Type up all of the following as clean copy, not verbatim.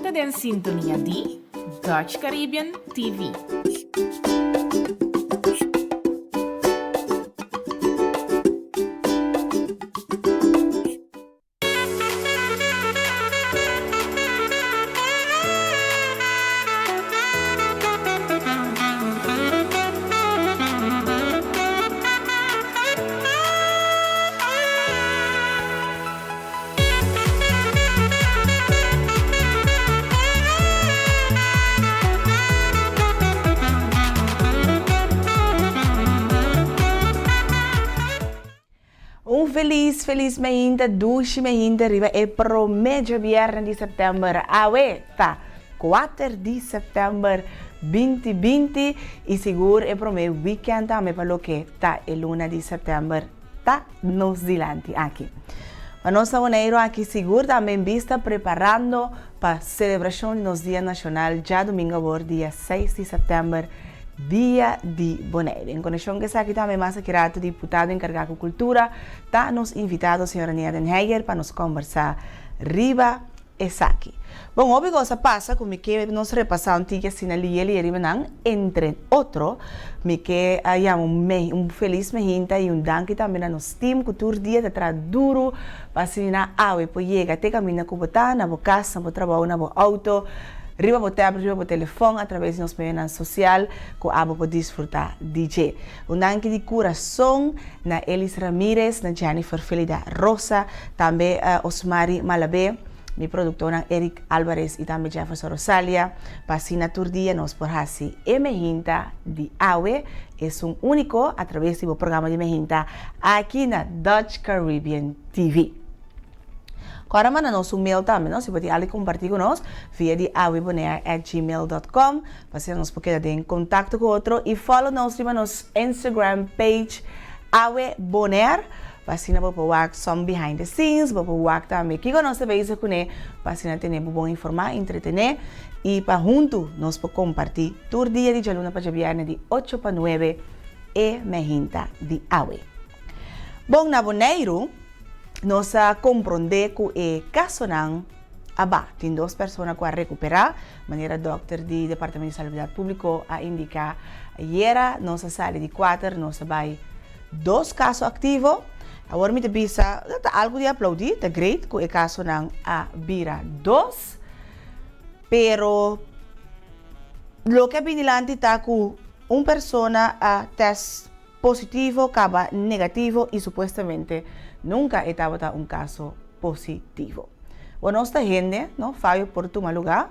ta den sintonia di Dutch Caribbean TV. Un felis felis meinta dushi meinta riba e prome djabièrnè di sèptèmber. Awe ta kuater di sèptèmber binti binti i sigur e prome wikènt tambe pa loke ta e luna di sèptèmber ta nos dilanti aki. Pa nos na Boneiru aki sigur tambe en bista preparando pa selebrashon di nos dia nashonal djadumingu awor dia seis di sèptèmber Dia di Boneiru. En konekshon ku esaki tambe mas aki ratu diputado enkargá ku kultura ta nos invitado señora Nia den Heyer pa nos kòmbersá riba esaki. Bon, hopi kos a pasa ku mi ke nos repasá un tiki asina lie lie riba nan, entre otro mi ke a yama un me un felis mehinta i un danki tambe na nos tim ku tur dia ta traha duru pa asina awe por yega te kaminda ku bo ta, na bo kas, na bo trabou, na bo outo, riba bo tablet, riba bo telefòn, atraves di nos medionan sosial ku abo por disfrutá di dje. Un danki di kurason na Elis Ramirez, na Jennifer Felida Rosa, tambe Osmary Malabé, mi produktornan Eric Alvarez i tambe Jefferson Rosalia, pa asina tur dia nos por hasi e mehinta di awe esun úniko atraves di bo programa di mehinta aki na Dutch Caribbean TV. Kòrda manda nos un mail tambe no, si bo tin algu di kompartí ku nos via di awebonair at gmail dot com pa asina nos por keda den kontakto ku otro i follow nos riba nos Instagram page awebonair pa asina bo por wak some behind the scenes, bo por wak tambe kiko nos ta bezig kuné pa asina tene bo bon informá, entretené i pa huntu nos por kompartí tur dia di djaluna pa djabièrnè di ocho pa nuebe e mehinta di awe. Bon na Boneiru. Nos a komprondé ku e kasonan a ba. Tin dos persona ku a rekuperá, manera dòkter di Departamento di Salubridat Públiko a indiká ayera. Nos a sali di kuater, nos a bai dos kaso aktivo. Awor mi ta bisa, ta algu di aplaudí, ta great ku e kasonan a bira dos. Pero loke a bini dilanti ta ku un persona a tèst. Positivo kaba negativo i supuestamente nunka e tabata un kaso positivo. Bo nos ta hende, no? Fayo por tuma lugá,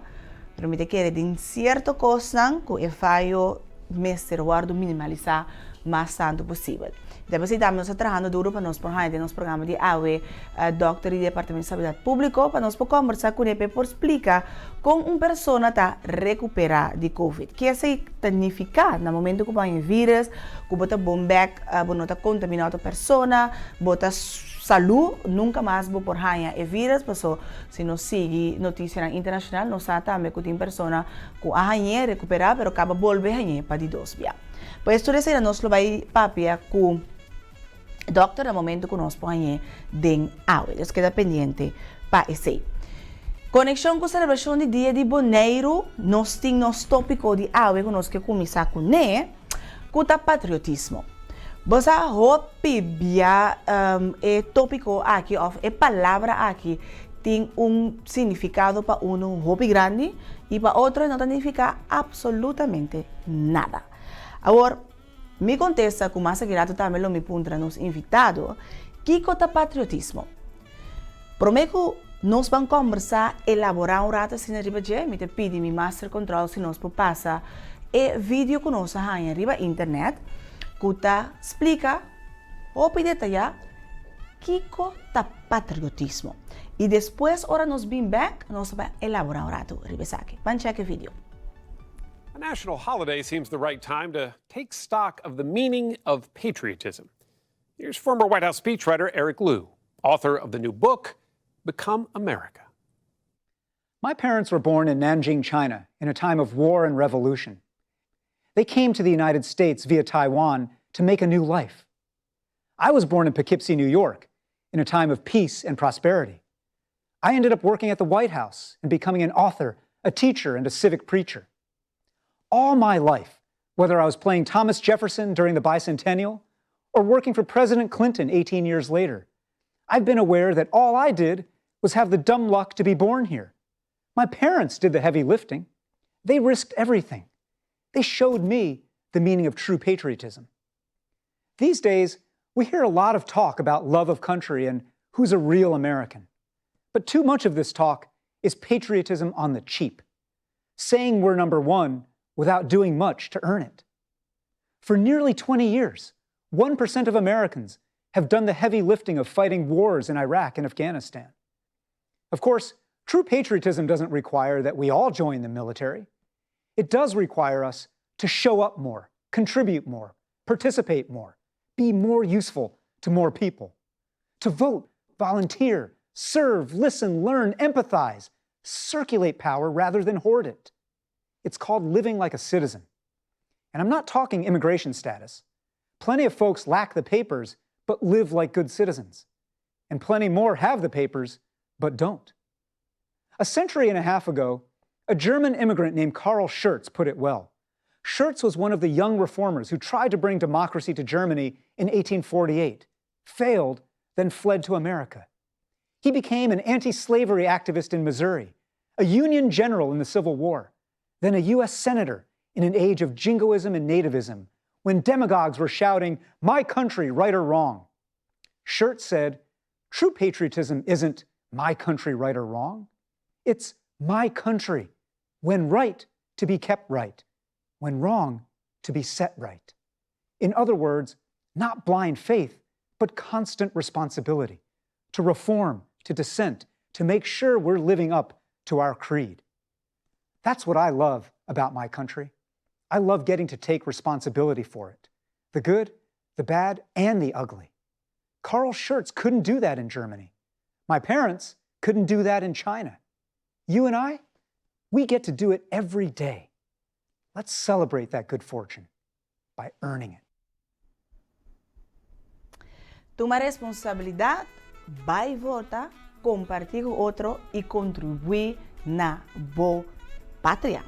pero mi ta kere den sierto kosnan ku e fayo mester wòrdu minimalisá mas tantu posibel. I ta p'esei tambe nos ta trahando duru pa nos por haña den nos programa di awe dòkter di Departamento di Salubridat Públiko pa nos por kòmbersá kuné pa e por splika kon un persona ta rekuperá di covid. Ke esei ta nifiká na momento ku bo haña e vírus, ku bo ta bon bèk, bo no ta kontaminá otro persona, bo ta salú, nunka mas bo por haña e vírus, paso si nos sigui notisianan internashonal nos sa tambe ku tin persona ku a hañ'é, rekuperá, pero kaba bolbe hañ'é pa di dos bia. Pues tur esei nos lo bai papia ku dòkter na momento ku nos por hañ'é den awe. Dus keda pendiente pa esei. Konekshon ku selebrashon di Dia di Boneiru, nos tin nos tópiko di awe ku nos ke kuminsá kuné, ku ta patriotismo. Bo sa hopi bia e tópiko aki òf e palabra aki tin un signifikado pa unu hopi grandi i pa otro e no ta nifiká apsolutamente nada. Awor, Mi kontesta ku mas aki ratu tambe lo mi puntra nos invitado, kiko ta patriotismo? Promé ku nos ban kòmbersá, elaborá un ratu asina riba dje, mi ta pidi mi master control si nos por pasa e video ku nos a haña riba internet ku ta splika hopi detayá kiko ta patriotismo. I despues ora nos bin bèk nos ta bai elaborá un ratu riba esaki. Ban chèk e video. A national holiday seems the right time to take stock of the meaning of patriotism. Here's former White House speechwriter Eric Liu, author of the new book, Become America. My parents were born in Nanjing, China, in a time of war and revolution. They came to the United States via Taiwan to make a new life. I was born in Poughkeepsie, New York, in a time of peace and prosperity. I ended up working at the White House and becoming an author a teacher, and a civic preacher. All my life, whether I was playing Thomas Jefferson during the bicentennial or working for President Clinton 18 years later, I've been aware that all I did was have the dumb luck to be born here. My parents did the heavy lifting. They risked everything. They showed me the meaning of true patriotism. These days, we hear a lot of talk about love of country and who's a real American. But too much of this talk is patriotism on the cheap, saying we're number one without doing much to earn it. For nearly 20 years, 1% of Americans have done the heavy lifting of fighting wars in Iraq and Afghanistan. Of course, true patriotism doesn't require that we all join the military. It does require us to show up more, contribute more, participate more, be more useful to more people, to vote, volunteer, serve, listen, learn, empathize, circulate power rather than hoard it. It's called living like a citizen. And I'm not talking immigration status. Plenty of folks lack the papers, but live like good citizens. And plenty more have the papers, but don't. A century and a half ago, a German immigrant named Carl Schurz put it well. Schurz was one of the young reformers who tried to bring democracy to Germany in 1848, failed, then fled to America. He became an anti slavery activist in Missouri, a Union general in the Civil War, then a U.S. senator in an age of jingoism and nativism, when demagogues were shouting, My country, right or wrong. Schurz said, True patriotism isn't my country, right or wrong. It's my country, when right, to be kept right, when wrong, to be set right. In other words, not blind faith, but constant responsibility to reform, to dissent, to make sure we're living up to our creed. That's what I love about my country. I love getting to take responsibility for it the good, the bad, and the ugly. Carl Schurz couldn't do that in Germany. My parents couldn't do that in China. You and I, we get to do it every day. Let's celebrate that good fortune by earning it. Tuma responsabilidat, bai vota, kompartí ku otro i kontribuí na bo patria.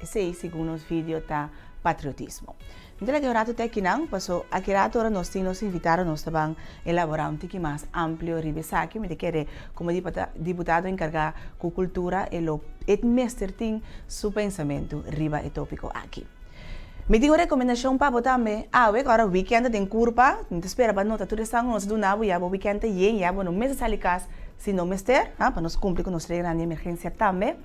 Esei segun nos video ta patriotismo. Mi ta laga e un ratu te akinan, paso aki ratu ora nos tin nos invitado nos ta ban elaborá un tiki mas amplio riba esaki. Mi ta kere komo diputado enkargá ku kultura e lo e mester tin su pensamentu riba e tópiko aki. Mi tin un rekomendashon pa bo tambe. Awe ku ora wikènt ta den kurpa, mi ta spera pa nota tur esnan ku nos a duna bo ya bo wikènt ta yen ya bo no mester sali kas si no mester, ha, pa nos kumpli ku nos reglanan di emergensia tambe.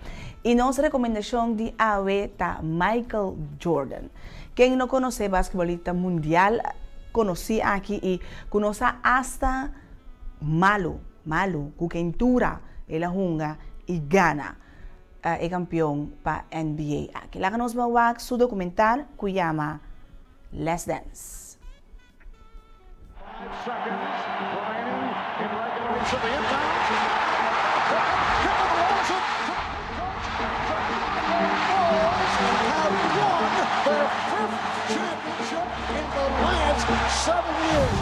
I nos rekomendashon di awe ta Michael Jordan. Ken no konosé basketbolista mundial konosí aki i ku nos a asta malu, malu, ku keintura el a hunga i gana. e kampion pa NBA aki. Laga nos ban wak su dokumental ku yama Last Dance.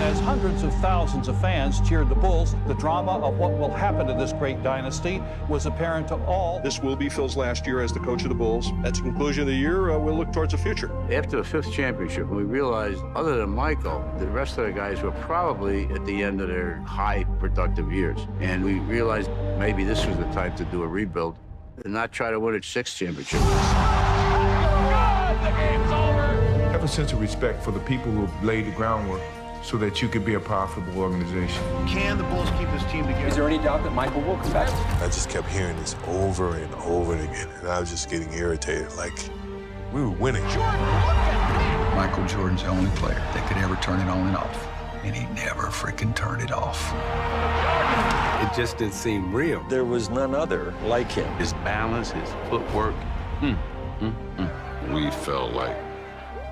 As hundreds of thousands of fans cheered the Bulls, the drama of what will happen to this great dynasty was apparent to all. This will be Phil's last year as the coach of the Bulls. At the conclusion of the year, uh, we'll look towards the future. After the fifth championship, we realized, other than Michael, the rest of the guys were probably at the end of their high productive years. And we realized maybe this was the time to do a rebuild and not try to win a sixth championship. Have a sense of respect for the people who have laid the groundwork so that you could be a profitable organization. Can the Bulls keep this team together? Is there any doubt that Michael will come back? I just kept hearing this over and over again, and I was just getting irritated. Like, we were winning. Jordan, look at that! Michael Jordan's the only player that could ever turn it on and off, and he never freaking turned it off. It just didn't seem real. There was none other like him. His balance, his footwork. Mm, mm, mm. We felt like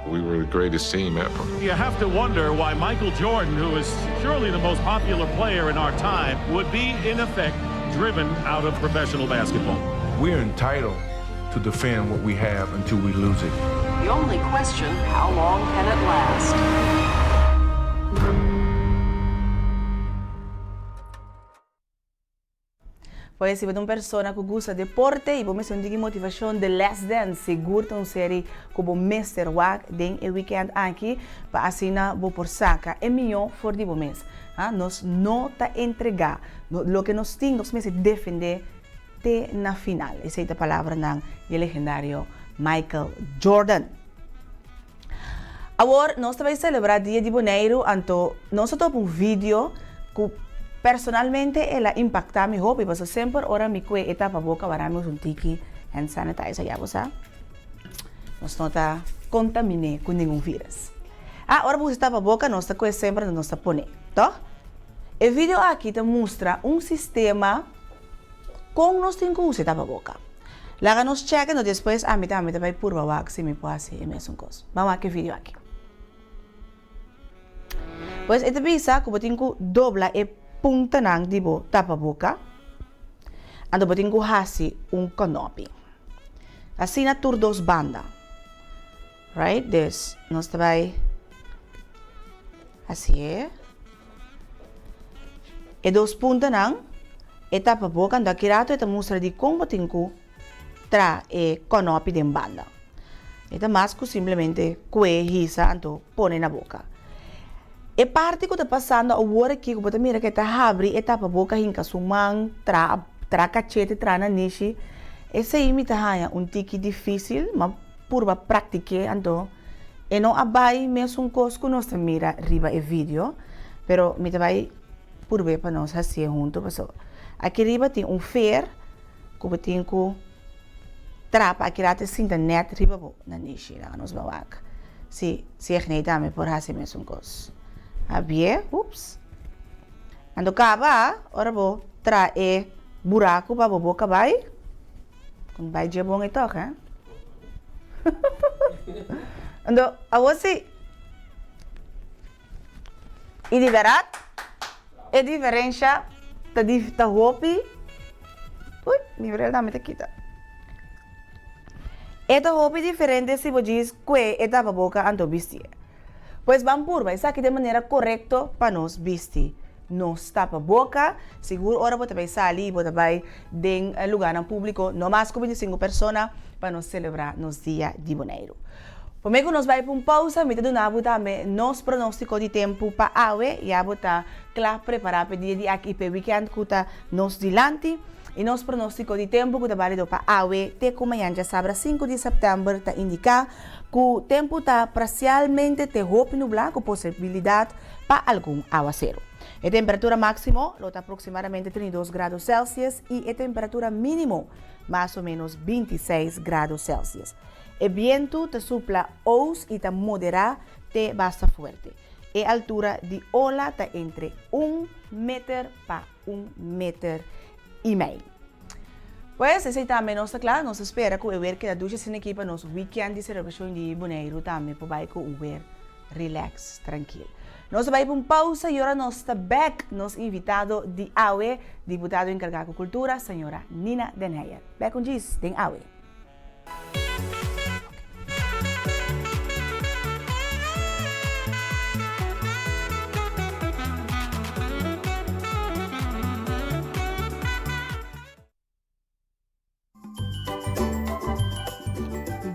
we were the greatest team ever. You have to wonder why Michael Jordan, who is surely the most popular player in our time, would be, in effect, driven out of professional basketball. We're entitled to defend what we have until we lose it. The only question how long can it last? Pues si bo ta un persona ku gusta deporte i bo mester un diki motivashon, The Last Dance sigur ta un seri ku bo mester wak den e wikènt aki pa asina bo por saka e mihó for di bo mes. Ha, nos no ta entregá. Loke nos tin nos mester defendé te na final. Esei ta palabranan di e legendario Michael Jordan. Awor nos ta bai selebrá Dia di Boneiru, anto nos a topa un video ku personalmente el a impaktá mi hopi, pasobra semper ora mi kue e tapaboka wara mi usa un tiki hand sanitizer, ya bo sa, nos no ta kontaminé ku ningun vírus. Ah, ora bo usa tapaboka nos ta kue semper anto nos ta pone, tòg? E video aki ta mustra un sistema kon nos tin ku usa e tapaboka. Laga nos chèk anto despues ami tambe ta bai purba wak si mi por hasi e mesun kos. Ban wak e video aki. Pues e ta bisa ku bo tin ku dobla e puntanan di bo tapaboka, anto bo tin ku hasi un kònòpi. Asina tur dos banda. Right, dus nos ta bai hasié. E dos puntanan e tapa boka, anto aki rato e ta mustra di kon bo tin ku tra e kònòpi den banda. E ta mas ku simplemente kue, hisa, anto pone na boka. E parti ku ta pasando awor aki ku bo ta mira ku e ta habri e tapa boka hinka su man, tra tra kachete, tra nanishi, esei mi ta haña un tiki difísil, ma purba praktik'é anto e no a bai mesun kos ku nos ta mira riba e video, pero mi ta bai purb'é pa nos hasié huntu pasobra aki riba tin un fer ku bo tin ku trapa aki rato e sinta nèt riba bo nanishi. Laga nos bai wak si si e gnei tambe por hasi mesun kos. Habié, ups, anto kaba ora bo tra e buraku pa bo boka bai. Kon bai dje bon e tòg, hè? Anto, awor si i di bèrdat e diferensha ta di ta hopi. Ui, mi bril tambe ta kita. E ta hopi diferente si bo djis kue e tapaboka anto bistié. Pues ban purba esaki den manera korekto pa nos bisti nos tapa boka. Sigur ora bo ta bai sali i bo ta bai den lugarnan públiko no mas ku bintisinku persona pa nos selebrá nos Dia di Boneiru. Promé ku nos bai pa un pousa mi ta duna bo tambe nos pronóstiko di tempu pa awe ya bo ta kla prepará pa e dia di aki i pa e wikènt ku ta nos dilanti. I nos pronóstiko di tempu ku ta bálido pa awe te ku mañan djasabra sinku di sèptèmber ta indiká ku tempu ta parsialmente te hopi nublá ku posibilidat pa algun awaseru. E temperatura máksimo lo ta aproksimadamente 32 grado Celsius i e temperatura mínimo mas o ménos 26 grado Celsius. E bientu ta supla ous i ta moderá te basta fuerte. E altura di ola ta entre un meter pa un meter i mei. Pues, esei tambe nos ta kla. Nos ta spera ku e wer keda dushi asina aki pa nos weekend di selebrashon di Boneiru tambe por bai ku un wer relax, trankil. Nos ta bai pa un pausa i ora nos ta bek nos invitado di awe, diputado enkargá ku kultura, señora Nina den Heyer. Bek un djis den awe.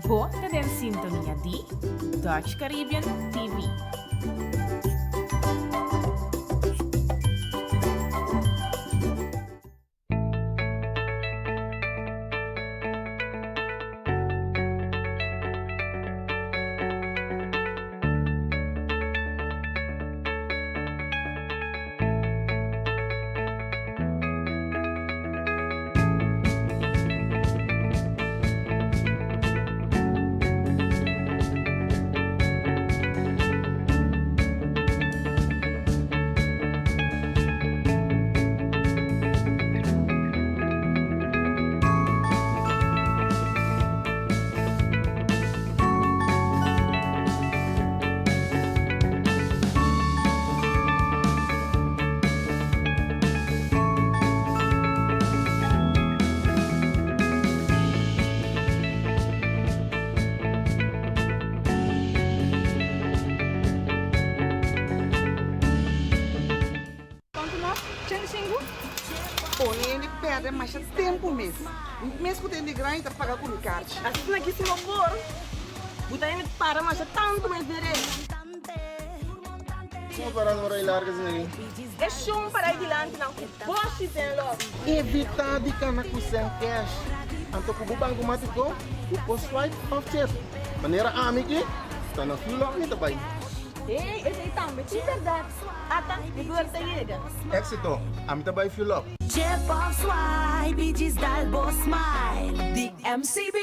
Bo ta den sintonia di Dutch Caribbean TV. pone hende pèrdè masha tempu mes. Mes ku ta hende grandi ta paga ku mi karchi. Asina ki si no por, bo ta hende para masha tantu mes den rei. Kon para no rei larga asina ei? E shon para ei dilanti nan ku boshi den lòs. Evitá di kana ku sèn kèsh. Anto ku bo bankomatiko, bo por swipe òf chip. Manera ami ki ta na Fuel-Up mi ta bai. Hey, esei tambe tin bèrdat. Ata, mi buur ta yega. Éxito! Ami ta bai Fuel Up. Chip of swipe i djis dal bo smile di MCB.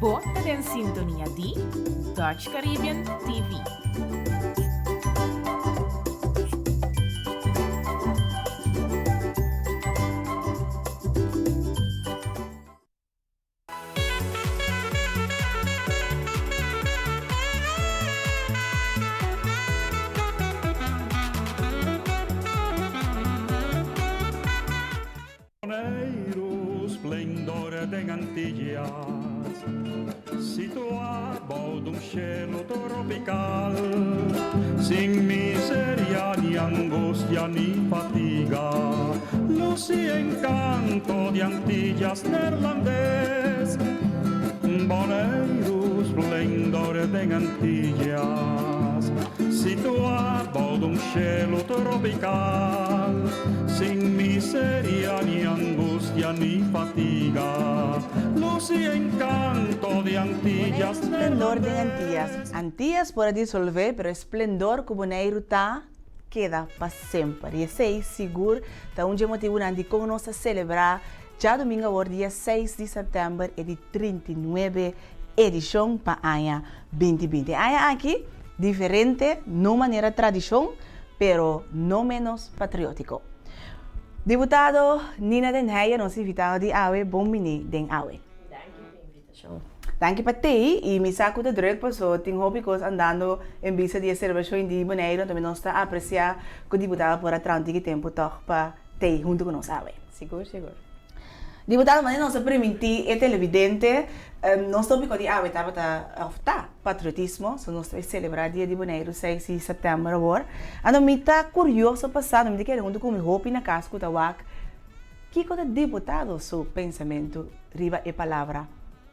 Bo ta den sintonia di Dutch Caribbean TV. Boneiru, splendor den Antillas, situá bou d'un shelu tropical, sin miseria ni angustia ni fatiga, lus i encanto di Antillas Neerlandes. Boneiru, splendor den Antillas, situá bou d'un shelu tropical, sin miseria ni angustia ni fatiga, lus i encanto di Antillas Splendor den Antillas. Antillas por a disolvé, pero e splendor ku Boneiru ta, keda pa semper. I esei sigur ta un dje motibunan dikon nos ta selebrá djadumingu awor dia seis di sèptèmber e di 39 edishon pa aña 2020. E aña aki diferente, no manera tradishon, pero no ménos patriótiko. Diputado Nina den Heyer nos invitado di awe, bon bini den awe. Danki pa invitashon. Danki pa tei i mi sa ku ta druk paso tin hopi kos andando en bista di e selebrashon di Boneiru, anto mi nos ta apresiá ku diputado por a traha un tiki tempu tòg pa tei huntu ku nos awe. Sigur sigur. Diputado manera nos a primintí e televidente nos tópiko di awe tabata òf ta patriotismo, so nos ta bai selebrá dia di Boneiru seis di sèptèmber awor. Anto mi ta kurioso pa sa, mi ta kere huntu ku mi hopi na kas ku ta wak kiko ta diputado su pensamentu riba e palabra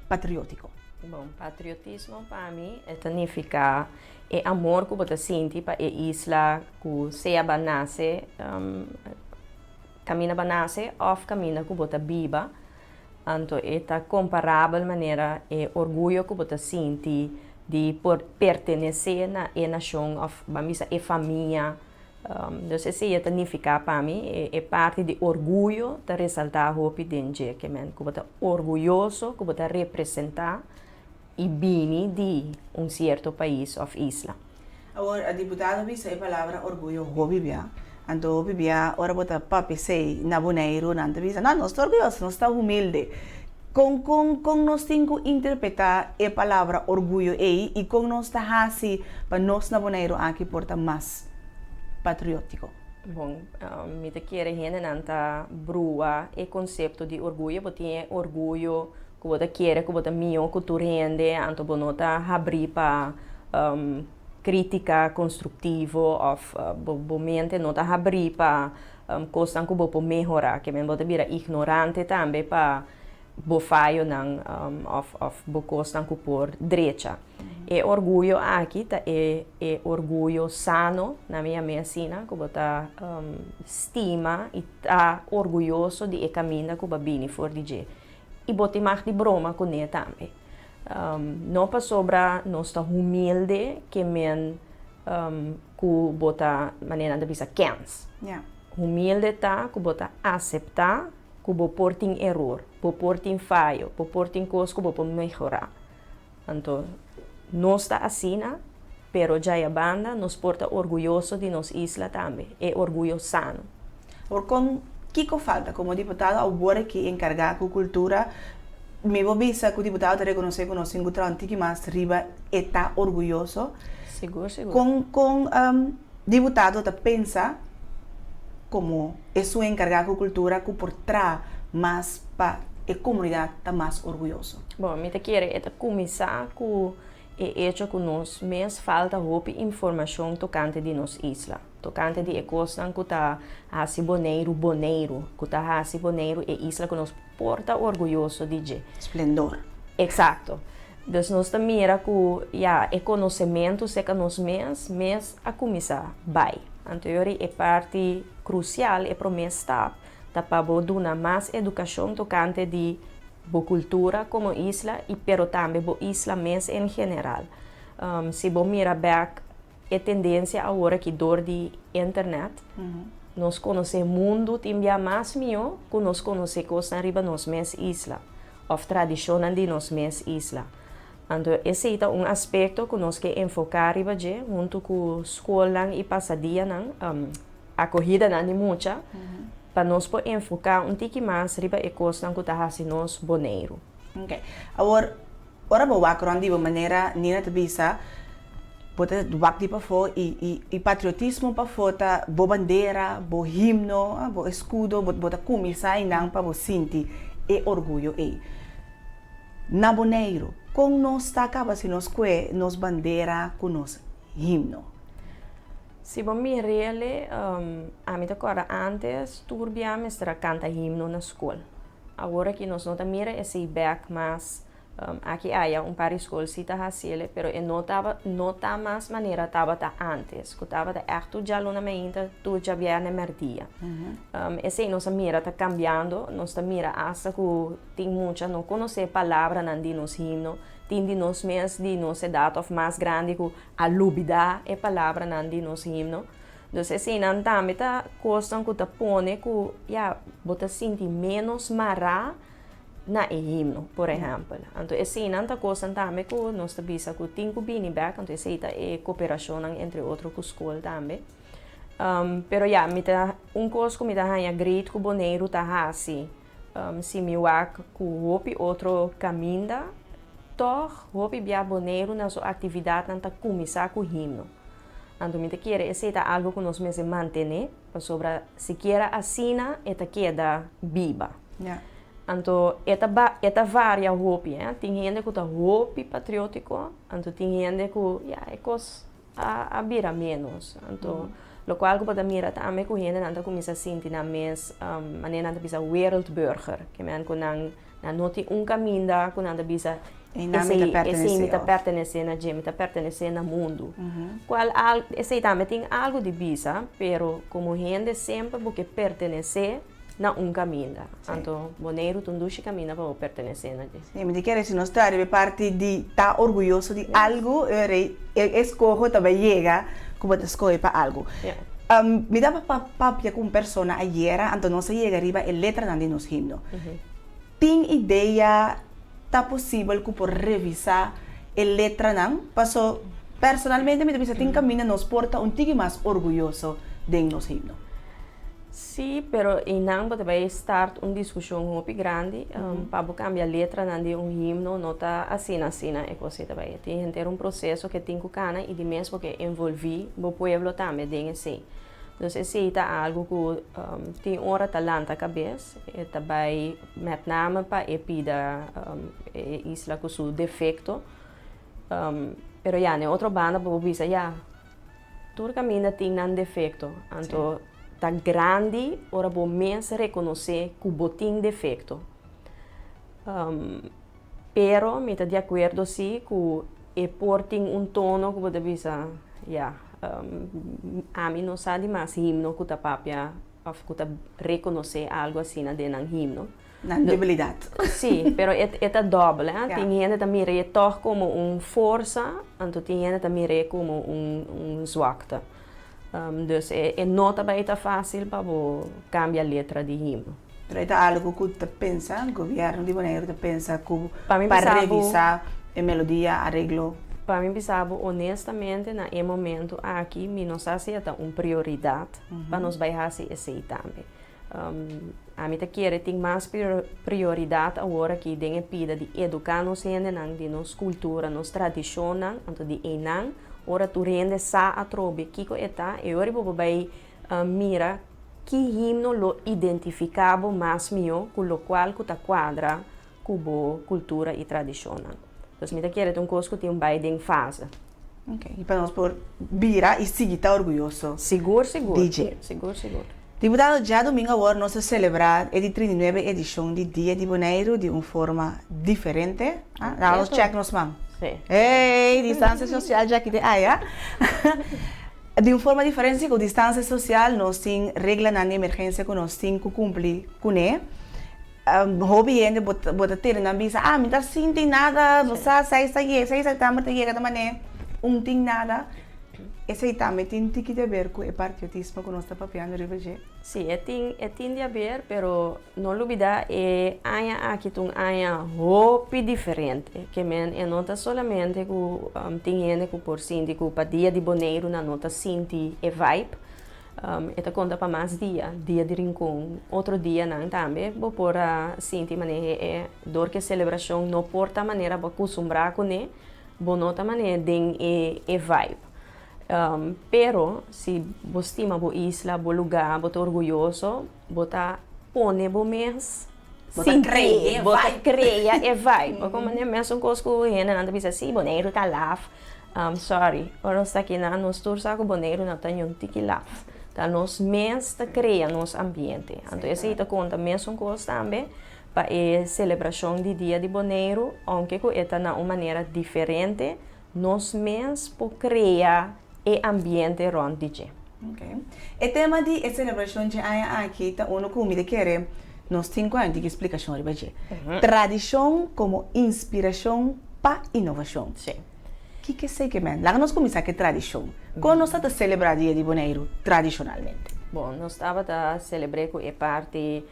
patriótiko. Bon, patriotismo pa mi e ta nifiká e amor ku bo ta sinti pa e isla ku sea bo a nase, Kaminda bo a nase òf kaminda ku bo ta biba, anto e ta komparabel manera e orguyo ku bo ta sinti di por pertenesé na e nashon òf ban bisa e famia. Dus esei e ta nifiká pa mi, e parti di orguyo ta resaltá hopi den dje, ke men ku bo ta orguyoso ku bo ta representá i bini di un sierto pais òf isla. Awor, diputado bisa e palabra orguyo hopi bia. Anto hopi bia ora bo ta papia esei na Boneiru nan ta bisa, no, nos ta orguyoso, nos ta humilde. Kon kon kon nos tin ku interpretá e palabra orguyo ei i kon nos ta hasi pa nos na Boneiru aki por ta mas patriótiko? Bon, mi ta kere hendenan ta brua e konsepto di orguyo. Bo tin e orguyo ku bo ta kere ku bo ta mihó ku tur hende, anto bo no ta habrí pa Krítika konstruktivo òf bo mente no ta habrí pa kosnan ku bo por mehorá. Ke men bo ta bira ignorante tambe pa bo fayonan òf òf bo kosnan ku por drecha. E orguyo aki ta e e orguyo sano, na mi yam'é asina, ku bo ta stima i ta orguyoso di e kaminda ku bo a bini for di dje. I bo tin mag di broma kuné tambe. No pasobra nos ta humilde ke men ku bo ta, manera nan ta bisa, kens. Humilde ta ku bo ta aseptá ku bo por tin eror, bo por tin fayo, bo por tin kos ku bo por mehorá. Anto, nos ta asina, pero djaya banda nos por ta orguyoso di nos isla tambe, e orguyo sano. Awor kon kiko falta? Komo diputado awor aki enkargá ku kultura, mi por bisa ku diputado ta rekonosé ku nos tin ku traha un tiki mas riba e ta orguyoso. Sigur, sigur. Kon kon diputado ta pensa komo esun enkargá ku kultura ku por traha mas pa e komunidat ta mas orguyoso? Bon, mi ta kere e ta kuminsá ku e echo ku nos mes falta hopi informashon tokante di nos isla, tokante di e kosnan ku ta hasi Boneiru Boneiru, ku ta hasi Boneiru e isla ku nos por ta orguyoso di dje. Splendor. Eksakto. Dus nos ta mira ku ya e konosementu serka nos mes mes a kuminsá bai. Anto yori e parti krusial, e promé stap, ta pa bo duna mas edukashon tokante di bo kultura komo isla i pero tambe bo isla mes en general. Si bo mira bèk e tendensia awor aki dor di internet, nos konosé mundu tin bia mas mihó ku nos konosé kosnan riba nos mes isla òf tradishonnan di nos mes isla. Anto esei ta un aspekto ku nos ke enfoká riba dje huntu ku skolnan i pasadianan, akohidanan di mucha, pa nos por enfoká un tiki mas riba e kosnan ku ta hasi nos Boneiru. Ok. Awor, ora bo wak rònt di bo manera Nina ta bisa, bo ta wak di pafó i i i patriotismo pafó ta bo bandera, bo himno, bo eskudo, bo bo ta kuminsá einan pa bo sinti e orguyo ei. Na Boneiru, kon nos ta kaba si nos kue nos bandera ku nos himno? Si bo mir'el, ami ta kòrda ántes tur bia mester a kanta himno na skol. Awor aki nos no ta mira esei bèk mas. Aki aya un par di skol si ta hasiel, pero e no taba no ta mas manera tabata ántes, ku tabata ègt tur djaluna mainta, tur djabièrnè mèrdia. Esei nos a mira ta kambiando, nos ta mira asta ku tin mucha no konosé palabranan di nos himno, tin di nos mes di nos edat òf mas grandi ku a lubidá e palabranan di nos himno. Dus eseinan tambe ta kosnan ku ta pone ku ya bo ta sinti ménos mará na e himno, por ehèmpel. Anto eseinan ta kosnan tambe ku nos ta bisa ku tin ku bini bèk, anto esei ta e koperashonnan entre otro ku skol tambe. Pero ya, mi ta un kos ku mi ta haña great ku Boneiru ta hasi, si mi wak ku hopi otro kaminda, tòg hopi bia Boneiru na su aktividatnan ta kuminsá ku himno. Anto mi ta kere esei ta algu ku nos mester mantené, pasobra sikiera asina e ta keda biba. Anto e ta ba e ta varia hopi, eh. Tin hende ku ta hopi patriótiko, anto tin hende ku ya e kos a a bira ménos. Anto lokual ku bo ta mira tambe ku hendenan ta kuminsá sinti nan mes manera nan ta bisa wereldburger, ke men ku nan Nan no tin un kaminda ku nan ta bisa, Esei, esei mi ta pertenesé na dje, mi ta pertenesé na mundu. Kual al, esei tambe tin algu di bisa, pero komo hende semper bo ke pertenesé na un kaminda. Anto Boneiru ta un dushi kaminda pa bo pertenesé na dje. Sí, mi ta kere si nos ta riba e parti di ta orguyoso di algu, e rei, e eskoho ta bai yega ku bo ta skohe pa algu. Mi tabata papia ku un persona ayera, anto nos a yega riba e letranan di nos himno. Tin idea ta posibel ku por revisá e letranan? Paso personalmente mi ta bisa tin kaminda nos por ta un tiki mas orguyoso den nos himno. Sí, pero einan bo ta bai start un diskushon hopi grandi. Pa bo kambia letranan di un himno no ta asina asina e kos ei ta bai. Tin henter un proseso ke tin ku kana i di mes bo ke envolví bo pueblo tambe den esei. Dus esei ta algu ku tin ora ta lanta kabes, e ta bai met name pa e pida e isla ku su defekto. Pero ya, na e otro banda bo por bisa ya, Tur kaminda tin nan defekto, anto ta grandi ora bo mes rekonosé ku bo tin defekto. Pero mi ta di akuerdo si ku e por tin un tono ku bo ta bisa, ya, ami no sa di mas himno ku ta papia òf ku ta rekonosé algu asina den nan himno. Nan debilidat. Sí, pero e e ta dòbel, hè. Tin hende ta mir'é tòg komo un forsa, anto tin hende ta mir'é komo un un zwakte. Dus e e no ta bai ta fásil pa bo kambia letra di himno. Pero e ta algu ku ta pensa, gobièrnu di Boneiru ta pensa ku pa revisá e melodia, areglo? Pa mi bisa bo honestamente na e momento aki mi no sa si e ta un prioridat pa nos bai hasi esei tambe. Ami ta kere tin mas prioridat awor aki den e pida di eduká nos hendenan di nos kultura, nos tradishonnan, anto di einan ora tur hende sa atrobe kiko e ta, e ora bo por bai mira ki himno lo identifiká bo mas mihó ku lokual ku ta kuadra ku bo kultura i tradishonnan. Pues mi ta kere ta un kos ku tin bai den fase. Ok, i pa nos por bira i sigui ta orguyoso Sigur, sigur. di dje. Sigur, sigur. Diputado, djadumingu awor nos ta selebrá e di 39 edishon di Dia di Boneiru di un forma diferente. Ah, laga nos chèk nos man. Sí. Hey, distansia sosial djaki te aya. Di un forma diferente, ku distansia sosial nos tin reglanan di emergensia ku nos tin ku kumpli kuné. Hopi hende bo ta bo ta tene nan bisa, ah mi ta sinti nada, bo sa seis ta yega, seis sèptèmber ta yega ta manera un tin nada. Esei tambe tin tiki di aber ku e patriotismo ku nos ta papiando riba dje? Sí, e tin e tin di aber, pero no lubida e aña aki ta un aña hopi diferente. Ke men e no ta solamente ku tin hende ku por sinti ku pa dia di Boneiru nan no ta sinti e vibe. E ta konta pa mas dia, dia di Rincon, otro dianan tambe bo por a sinti manera e dor ku e selebrashon no por ta manera bo a kustumbrá kuné, bo no ta manera den e e vibe. Pero si bo stima bo isla, bo lugá, bo ta orguyoso, bo ta pone bo mes sinti, bo ta krea e vibe. Bo komo manera mesun kos ku hendenan ta bisa, si Boneiru ta laf. Sorry, ora nos ta aki nan nos tur sa ku Boneiru no ta niun tiki laf. Ta nos mes ta krea nos ambiente. Anto esei ta konta mesun kos tambe pa e selebrashon di Dia di Boneiru, ounke ku e ta na un manera diferente, nos mes por krea e ambiente rònt di dje. Ok. E tema di e selebrashon dje aña aki ta unu ku mi ta kere nos tin ku haña un tiki splikashon riba dje. Tradishon komo inspirashon pa inovashon. Sí. Kiko esei ke men? Laga nos kuminsá ku e tradishon. Kon nos ta ta selebrá Dia di Boneiru tradishonalmente? Bon, nos tabata selebr'é ku e parti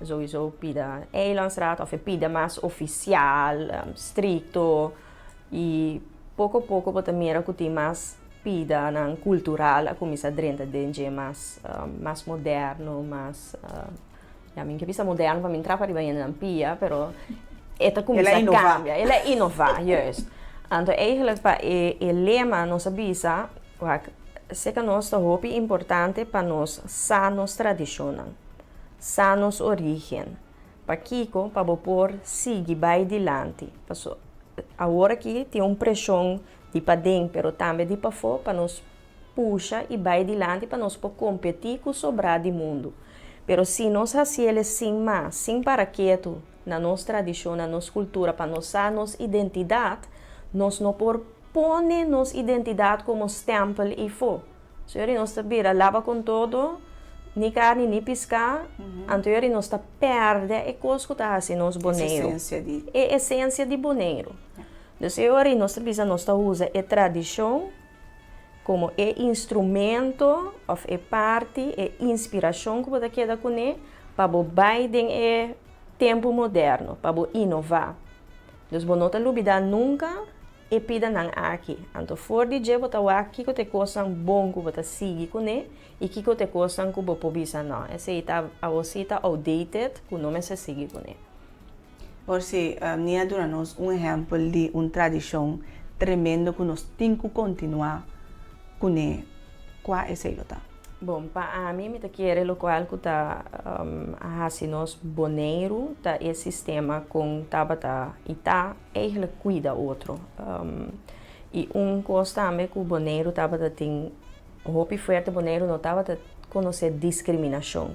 souiso pida Eilandsraad òf e pida mas ofisial, strikto i poko poko bo ta mira ku tin mas pidanan kultural a kuminsá drenta den dje mas mas moderno, mas ya mi ke bisa moderno pa mi trapa riba hendenan pia pero e ta kuminsá kambia, el a inová, juist. Anto eigenlijk pa e e lema nos a bisa wak seka nos ta hopi importante pa nos sa nos tradishonnan, sa nos origen, Pakiko pa bo por sigui bai dilanti? Paso awor aki tin un preshon di paden pero tambe di pafó pa nos pusha i bai dilanti pa nos por kompetí ku sobrá di mundu. Pero si nos hasiel sin mas, sin para ketu na nos tradishon, na nos kultura, pa nos sa nos identidat, nos no por pone nos identidat komo stèmpel ifó. Señor, nos ta bira laba con todo, ni carni ni pisca, anto yori nos ta perde e cos cu ta haci nos Boneiru. Esencia di. E esencia di Boneiru. Dus e ora nos ta bisa nos ta usa e tradicion como e instrumento of e parti, e inspiracion cu bo ta keda cune pa bo bay den e tempo moderno, pa bo innova. Dus bo no ta lubida nunca. e pidanan aki. Anto for di dje bo ta wak kiko ta e kosnan bon ku bo ta sigui kuné i kiko ta e kosnan ku bo por bisa no, esei ta awor si ta outdated ku no mester sigui kuné. Por si Nia duna nos un ehèmpel di un tradishon tremendo ku nos tin ku kontinuá kuné, kua esei lo ta? Bon, pa ami mi ta kere lokual ku ta a hasi nos Boneiru ta e sistema kon tabata i ta eigenlijk kuida otro. I un kos tambe ku Boneiru tabata tin hopi fuerte, Boneiru no tabata konosé diskriminashon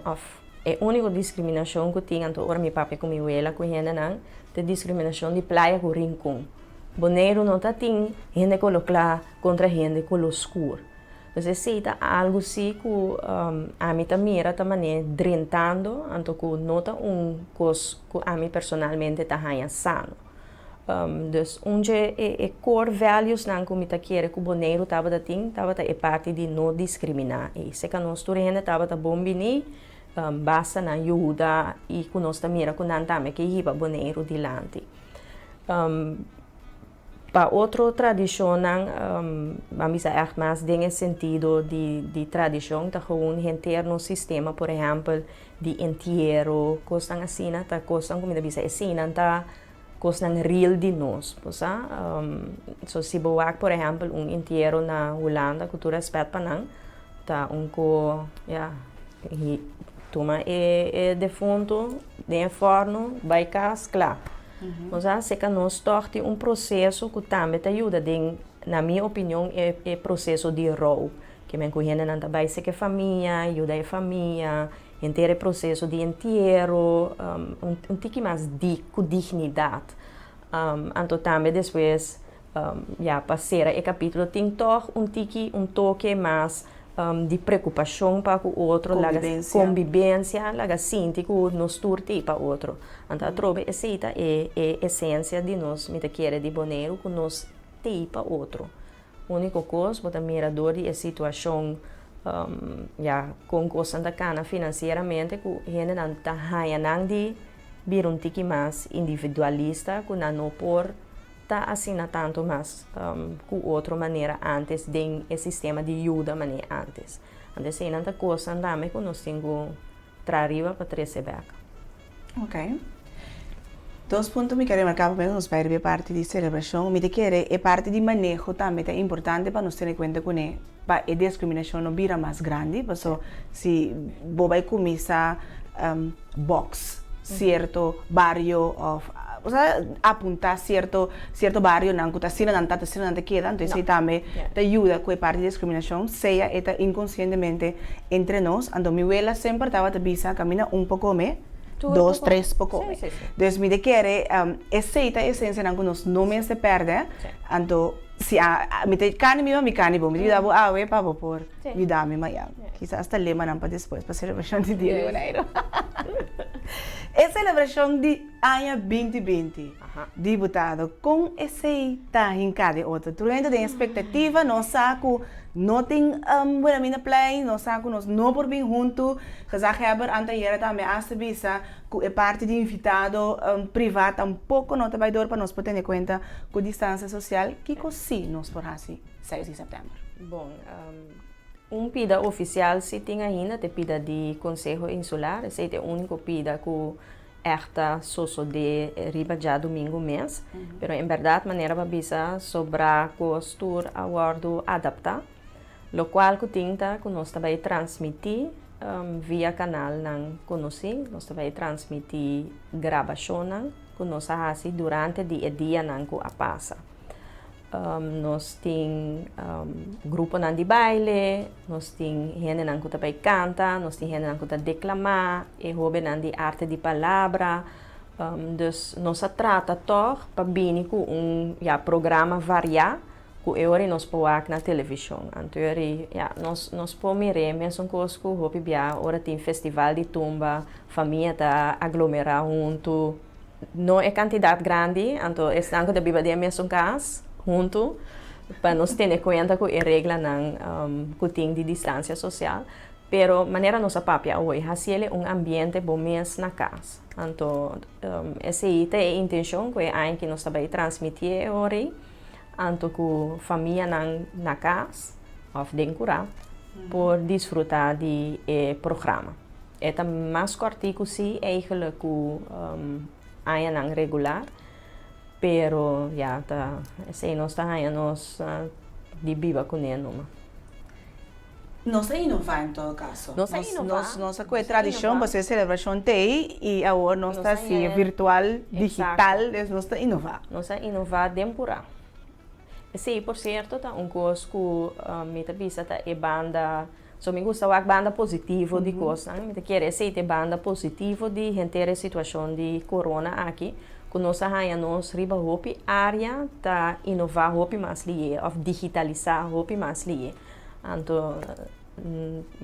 òf e úniko diskriminashon ku tin anto ora mi papia ku mi wela ku hendenan ta diskriminashon di playa ku Rincon. Boneiru no ta tin hende kolo kla kontra hende kolo skur. Dus esei ta algu si ku ami ta mira ta manera drentando anto ku no ta un kos ku ami personalmente ta haña sano. Dus un dje e core valuesnan ku mi ta kere ku Boneiru tabata tin tabata e parti di no diskriminá. I seka nos tur hende tabata bon bini, basta nan yuda i ku nos ta mira ku nan tambe ke hiba Boneiru dilanti. Pa otro tradishonnan, ban bisa ègt mas den e sentido di tradishon, ta gewoon henter nos sistema, por ehèmpel, di entiero, kosnan asina, ta kosnan ku mi ta bisa eseinan ta kosnan real di nos, bo sa. So si bo wak por ehèmpel un entiero na Hulanda, ku tur rèspèt pa nan, ta un ko, ya, tuma e defuntu den e fòrnu, bai kas, kla. Nos a acerca nos toch tin un proceso cu tambe ta yuda den, na mi opinion, e e proceso di rou. Ke men cu hendenan ta bay seke famia, yuda e famia, henter e proceso di entiero, un un tiki mas di cu dignidad. Anto tambe despues, ya pa cera e capitulo tin toch un tiki, un toke mas di preocupacion pa cu otro, laga convivencia, laga sinti cu nos tur t'ey pa otro. Anto atrobe esey ta e e esencia di nos, mi ta kere di Boneiru, cu nos t'ey pa otro. Unico cos bo ta mira door di e situacion ya con cosnan ta cana financieramente cu hendenan ta haya nan di bira un tiki mas individualista cu nan no por ta asina tantu mas ku otro manera antes den e sistema di yuda manera antes. Anto eseinan ta kosnan tambe ku nos tin ku traha riba pa trese bèk. Ok. Dos punto mi ke remarká promé ku nos bai riba e parti di selebrashon. Mi ta kere e parti di maneho tambe ta importante pa nos tene kuenta kuné pa e diskriminashon no bira mas grandi paso si bo bai kuminsá box sierto bario of osea apuntá sierto sierto barionan ku ta asina nan ta ta asina nan ta keda anto esei tambe ta yuda ku e parti di diskriminashon sea e ta inkonsientemente entre nos anto mi wela semper tabata bisa kaminda un por kome dos tres por kome dus mi ta kere esei ta esensianan ku nos no mester pèrdè anto Si a mi ta kani mi mi kani bo mi ta yuda bo awe pa bo por yuda mi mañan. Kisas ta lemanan pa despues pa selebrashon di dia di Boneiru. E selebrashon di aña 2020 diputado kon esei ta hinká den otro? Tur hende den espektativa nos sa ku no tin Wilhelminaplein, nos sa ku nos no por bin huntu. Gezaghebber anteayera tambe asta bisa Ku e parti di invitado privá tampoko no ta bai dor pa nos por tene kuenta ku distansia sosial, kiko sí nos por hasi 6 di sèptèmber? Bon, un pida ofisial sí tin ainda, ta e pida di Konseho Insular. Esei ta e úniko pida ku ègt ta sosodé riba djadumingu mes. Pero en bèrdat, manera bo a bisa, sobrá kos tur a wòrdu adaptá. Lokual ku tin ta ku nos ta bai transmití via kanalnan konosí, nos ta bai transmití grabashonnan ku nos a hasi durante di e dianan ku a pasa. Nos tin gruponan di baile, nos tin hendenan ku ta bai kanta, nos tin hendenan ku ta deklamá, e hóbennan di arte di palabra. Dus nos a trata tòg pa bini ku un, ya, programa variá. Ku e ora nos por wak na televishon. Anto e ora, ya, nos nos por mir'é mesun kos ku hopi bia ora tin festival di tumba, famia ta aglomerá huntu. No e kantidat grandi, anto esnan ku ta biba den e mesun kas huntu, pa nos tene kuenta ku e reglanan ku tin di distansia sosial. Pero manera nos a papia awoy, hasiele un ambiente bo mes na kas. Anto esei ta e intencion ku e aña ki nos ta bai transmitié e ora ei, anto ku famianan na kas òf den kurá por disfrutá di e programa. E ta mas kòrtiku sí eigenlijk ku añanan regular, pero ya ta esei nos ta haña nos di biba kuné numa. Nos a inová en todo caso. Nos a inová. Nos a koe tradishon pasobra e selebrashon ta ei i awor nos ta hasi virtual, digital, dus nos ta inová. Nos a inová den purá. Esei por sierto ta un kos ku mi ta bisa ta e banda, so mi gusta wak banda positivo di kosnan, mi ta kere esei ta e banda positivo di henter e situashon di corona aki, ku nos a haña nos riba hopi área ta inová hopi mas lié òf digitalisá hopi mas lié. Anto,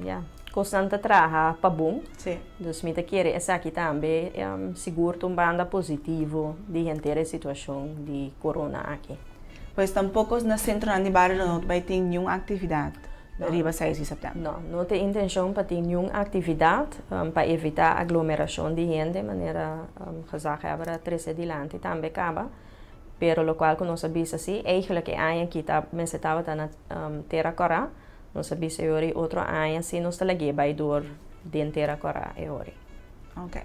ya, kosnan ta traha pa bon. Sí. Dus mi ta kere esaki tambe sigur ta un banda positivo di henter e situashon di corona aki. Pues tampoko na sentronan di bario lo no ta bai tin niun aktividat riba seis di sèptèmber? No, no ta e intenshon pa tin niun aktividat pa evitá aglomerashon di hende manera gezaghebber a trese dilanti tambe kaba. Pero lokual ku nos a bisa si, eigenlijk e aña aki ta mester tabata na Tera Kòrá. Nos a bisa e ora i otro aña si nos ta lag'é bai dor den Tera Kòrá e ora. Ok.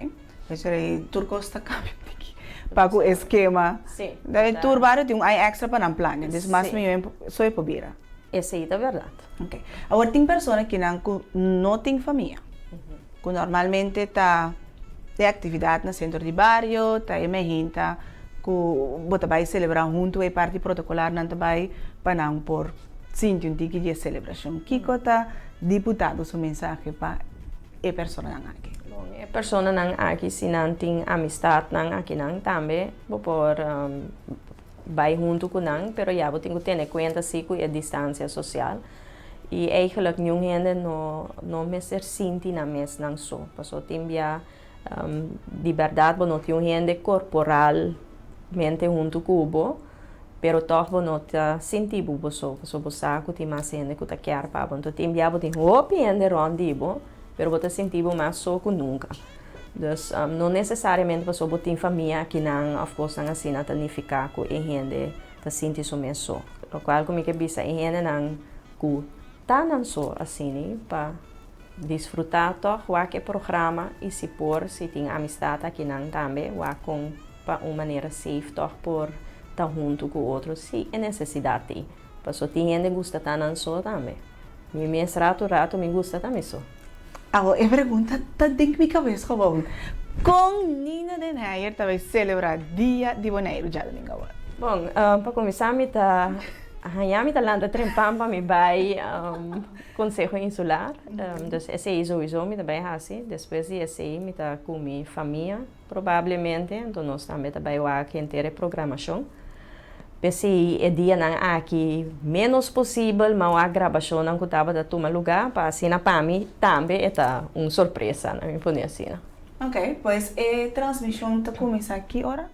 Pues ora ei tur kos ta kambia un tiki pa ku e skema. Si. Tur bario tin un aña èkstra pa nan plania, dus mas mihó so e por bira. Esei ta bèrdat. Ok. Awor tin persona kinan ku no tin famia, ku normalmente ta e aktividat na sentro di bario, ta e mehinta ku bo ta bai selebrá huntu e parti protokolar nan ta bai pa nan por sinti un tiki di e selebrashon. Kiko ta diputado su mensahe pa e personanan aki? Bon, e personanan aki si nan tin amistatnan akinan tambe bo por bai huntu ku nan, pero ya bo tin ku tene kuenta si ku e distansia sosial i eigenlijk niun hende no no mester sinti nan mes nan so, pasobra tin bia di bèrdat bo no tin un hende korporalmente huntu ku bo, pero tòg bo no ta sinti bo bo so, pasobra bo sa ku tin mas hende ku ta kèr pa bo. Anto tin bia bo tin hopi hende rònt di bo, pero bo ta sinti bo mas so ku nunka. Dus no nesesariamente pasobra bo tin famia akinan òf kosnan asina ta nifiká ku e hende ta sinti su mes so. Lokual ku mi ke bisa e hendenan ku ta nan so asini pa disfrutá tòg wak e programa i si por si tin amistat akinan tambe wak kon pa un manera safe tòg por ta huntu ku otro si e nesesidat t'ei. Paso tin hende gusta ta nan so tambe. Mi mes ratu ratu mi gusta ta mi so. Awo e pregunta ta den mi kabes gewoon. Kon Nina den Heyer ta bai selebrá Dia di Boneiru djadumingu awor? Bon, pa kuminsá mi ta haña mi ta lanta trempan pa mi bai Konseho Insular. Dus esei souiso mi ta bai hasi. Despues di esei mi ta ku mi famia probablemente. Anto nos tambe ta bai wak henter e programashon. P'esei e dianan aki ménos posibel ma wak grabashonnan ku tabata tuma lugá pa asina pa mi tambe e ta un sorpresa, na mi pone asina. Ok, pues e transmishon ta kuminsá ki ora?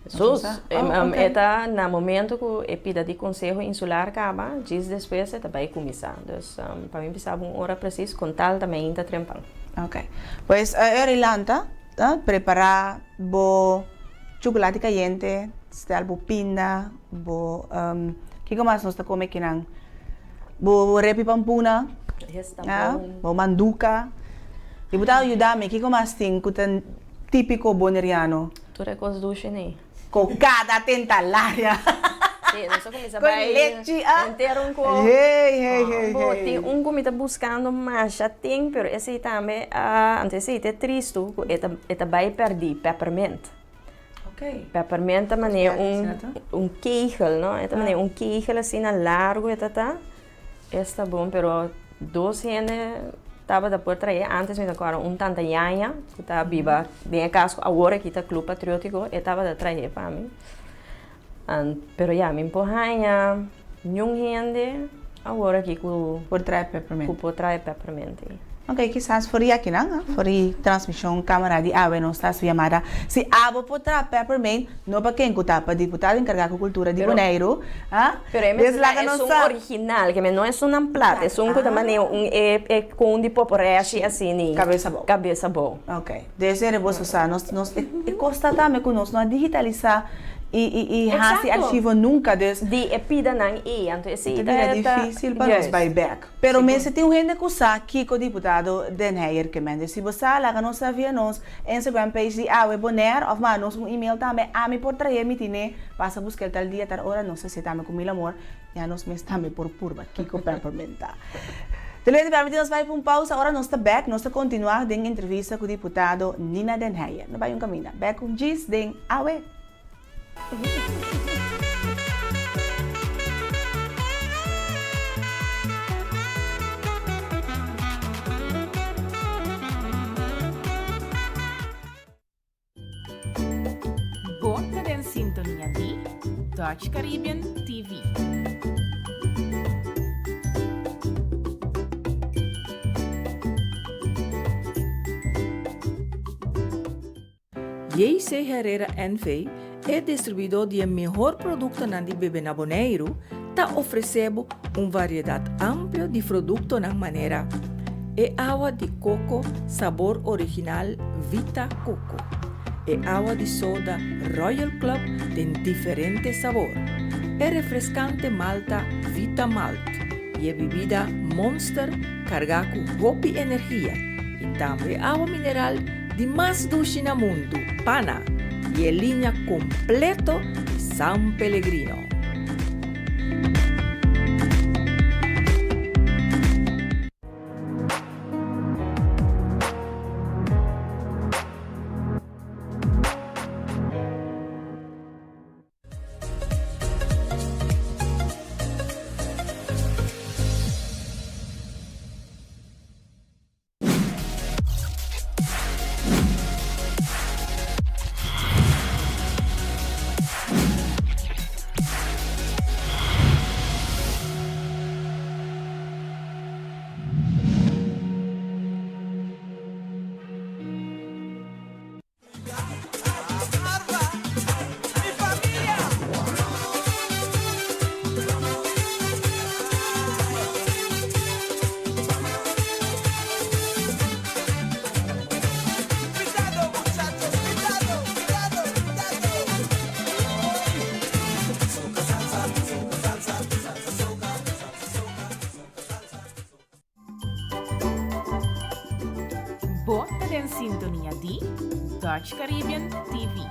Sus, e ta na momento ku e pida di Konseho Insular kaba, djis despues e ta bai kuminsá. Dus pa mi bisa bo un ora presis, kon tal ta meinta trempan. Ok, pues e ora i lanta, prepará bo chukulati kayente, stel bo pinda, bo kiko mas nos ta kome kinan? Bo repi pampuna, bo manduka. Diputado yuda mi, kiko mas tin ku ta típiko boneriano? Tur e kos dushi nei. Kokada tentalaria. Sí, nos a kuminsá Con bai lechi, ah. henter un ko. Hey, hey, hey, Bo hey. tin un ku mi ta buskando masha tin, pero esei tambe a, anto esei ta e tristu ku e ta e ta bai pèrdí, peppermint. Ok. Peppermint ta manera un un kegel, no? E ta manera un kegel asina largu e ta ta. Esta bon, pero dos hende tabata por trae antes, mi ta acorda un tanta Yaya cu ta biba den e cas cu awor aki ta Club Patriotico, e tabata trae pa mi. Pero ya, mi por haña niun hende awor aki cu por trae peppermint. Cu por trae peppermint. Ok, kisas for di akinan, for di transmishon kamara di awe nos ta su yamada. Si abo por traha peppermint, no pa ken ku ta, pa diputado enkargá ku kultura di Boneiru, ha? Pero e mester ta esun original, ke men no esunnan plat, esun ku ta manera un e e kon di poporeshi asini. Kabes abou. Kabes abou. Ok, desde bo sa nos nos e kos ta tambe ku nos no a digitalisá i i i hasi archivo nunka, dus. Di e pidanan ei, anto esei ta. Ta bira difísil pa nos bai bèk. Pero mester tin un hende ku sa kiko diputado Den Heyer ke mende. Si bo sa, laga nos sa via nos Instagram page di Awe Bonaire of manda nos un email tambe. Ami por trahe mi tine pasa buskel tal dia tal ora. Nos ta hasi tambe ku mil amor. Ya nos mes tambe por purba kiko peppermint ta. Televidente permiti nos bai pa un pausa. Ora nos ta bek nos ta kontinua den entrevista ku diputado Nina Den Heyer. No bai un kaminda. Bek un djis den Awe. Bo ta den sintonia di Dutch Caribbean TV. JC Herrera NV. e distribuidó di e mihor produktonan di bebe na Boneiru, ta ofresé bo un variedat amplio di produktonan manera e awa di koko sabor original Vita Coco, e awa di soda Royal Club den diferente sabor, e refreskante malta Vita Malt i e bibida Monster kargá ku hopi energia i tambe awa mineral Di mas dushi na mundu, Pana, i e liña kompleto di San Pellegrino. Bo ta den sintonia di Dutch Caribbean TV.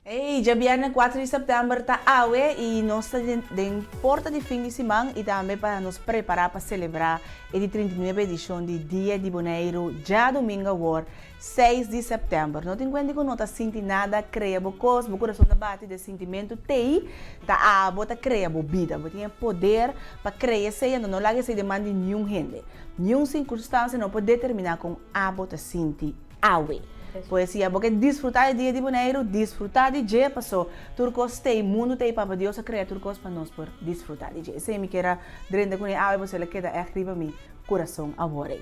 Ey, djabièrnè kuater di sèptèmber ta awe i nos ta den porta di fin di siman i tambe pa nos prepará pa selebrá e di 39 edishon di Dia di Boneiru djadumingu awor, seis di sèptèmber. No tin kuenta ku no ta sinti nada, krea bo kos, bo kurason ta bati den sintimentu tei ta abo ta krea bo bida. Bo tin e poder pa krea esei anto no laga esei den man di niun hende. Niun sirkunstansia no por determiná kon abo ta sinti awe. Pues si abo ke disfrutá e dia di Boneiru, disfrutá di dje, paso tur kos t'ei, mundu t'ei, Papa Dios a krea tur kos pa nos por disfrutá di dje. Esei mi kier a drenta kuné awe, pasobra el a keda ègt riba mi kurason awor ei.